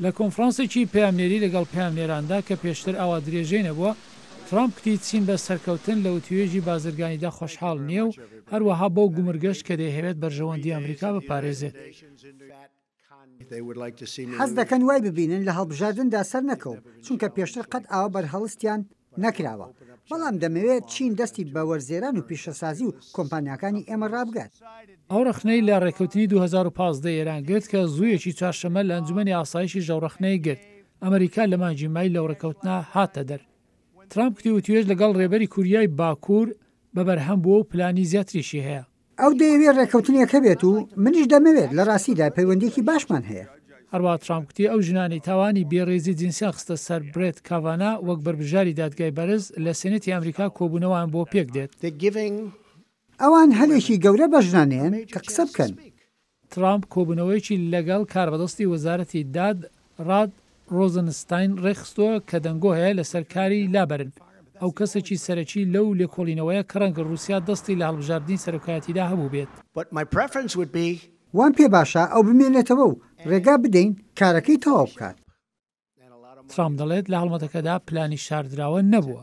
لە کۆنفرانسێکی پەیامنێری لەگەڵ پەیامنێراندا کە پێشتر ئاوا درێژەی نەبووە، ترامپ کوتی چین بە سەرکەوتن لە وتووێژی بازرگانیدا خۆشحاڵ نییە و هەروەها بەو گومرگەش کە دەیهەوێت بەرژەوەندی ئەمریکا بپارێزێت. حەز دەکەن وای ببینن لە هەڵبژاردندا سەرنەکەوم، چونکە پێشتر قەت ئاوا بەرهەڵستیان نەکراوە، بەڵام دەمەوێت چین دەستی بە وەرزێران و پیشەسازی و کۆمپانیاکانی ئێمە ڕابگات. ئەو ڕەخنەی لە ڕێککەوتنی 2015 ئێران گرت کە زوویەکی چوارشەممە لە ئەنجومەنی ئاسایشی ژەوڕەخنەی گرت، ئەمەریکا لە مانگی مای لەو ڕێککەوتنە هاتە دەر. ترامپ کوتی وتوێژ لەگەڵ ڕێبەری کوریای باکوور بە بەرهەم بووە و پلانی زیاتریشی هەیە. ئەو دەیەوێت ڕێککەوتنێک هەبێت و منیش دەمەوێت، لە ڕاستیدا پەیوەندییەکی باشمان هەیە. هەروەها ترامپ گوتی ئەو ژنانەی تاوانی بێڕێزی جنسیان خستە سەر برێت کاڤانا وەک بەربژاری دادگای بەرز لە سێنێتی ئەمریکا کۆبوونەوەیان بۆ پێکدێت. ئەوان هەلێکی گەورە بە ژنان دەیەن کە قسە بکەن. ترامپ کۆبوونەوەیەکی لەگەڵ کاربەدەستی وەزارەتی داد ڕاد ڕۆزنستاین ڕێکخستووە کە دەنگۆ هەیە لەسەر کاری لابەرن. ئەو کەسێکی سەرەکی لەو لێکۆڵینەوەیە کە ڕەنگە ڕووسیا دەستی لە هەڵبژاردنی سەرۆکایەتیدا هەبووبێت. وام پێ باشە ئەو بمێنێتەوە و ڕێگا بدەین کارەکەی تەواو بکات. ترامپ دەڵێت لە هەڵمەتەکەدا پلانی شاردراوە نەبووە.